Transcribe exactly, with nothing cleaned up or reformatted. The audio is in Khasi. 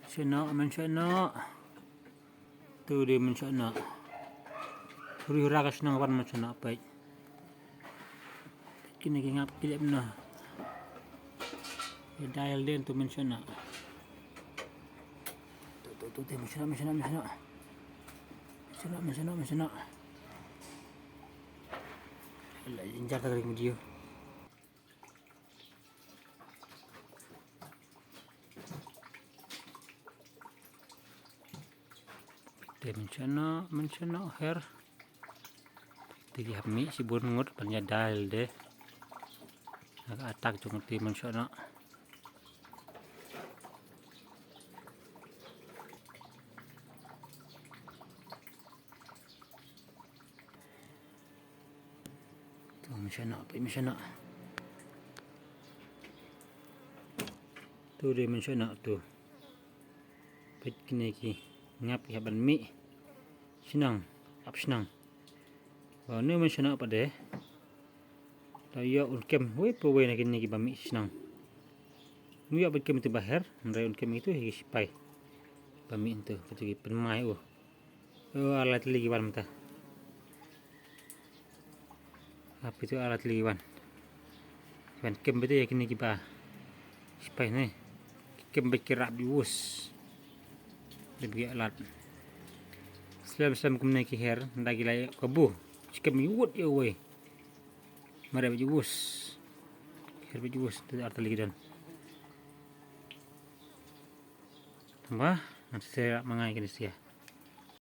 Shano, men shano. Tu de men shano. Huri hura ka shnong wan men shano peit. Kine ki ngap ki lep na. Ye dial den tu men shano. Tu tu tu tu men shano, men shano, men shano. Men shano, men shano, men shano. Ala jinjar ta kering video. Te men shano, men shano her. Te ki hap mih shibun ngut ban ïa dial de. Ka attack jong te men shano. Tu men shano, peit men shano. Tu de men shano tu. Peit kine ki ngap ki hap ban mih. Shnong, ap shnong. Ba ne men shano pat de. Da ïoh un kem wei pa wei na kine ki ba mih shnong. Nu ïoh ban kem tu ba her, hynrei un kem itu hi ki sipai. Ba mih tu, katu ki pynmai u. Oh, ala tylli ki wan mynta. Hap itu ala tylli ki wan. Ki wan kem beit ïa kine ki ba. Sipai ne. Ki kem beit ki rap beit wus. Dep ki alat. Slem slem kumne ki her, nda ki la ïa kabu. Ki kem ïa wut ïa wei. Mare beit wus. Her beit wus, tu ar tylli ki don. Ba, ngan shisha ma ngai kine shisha.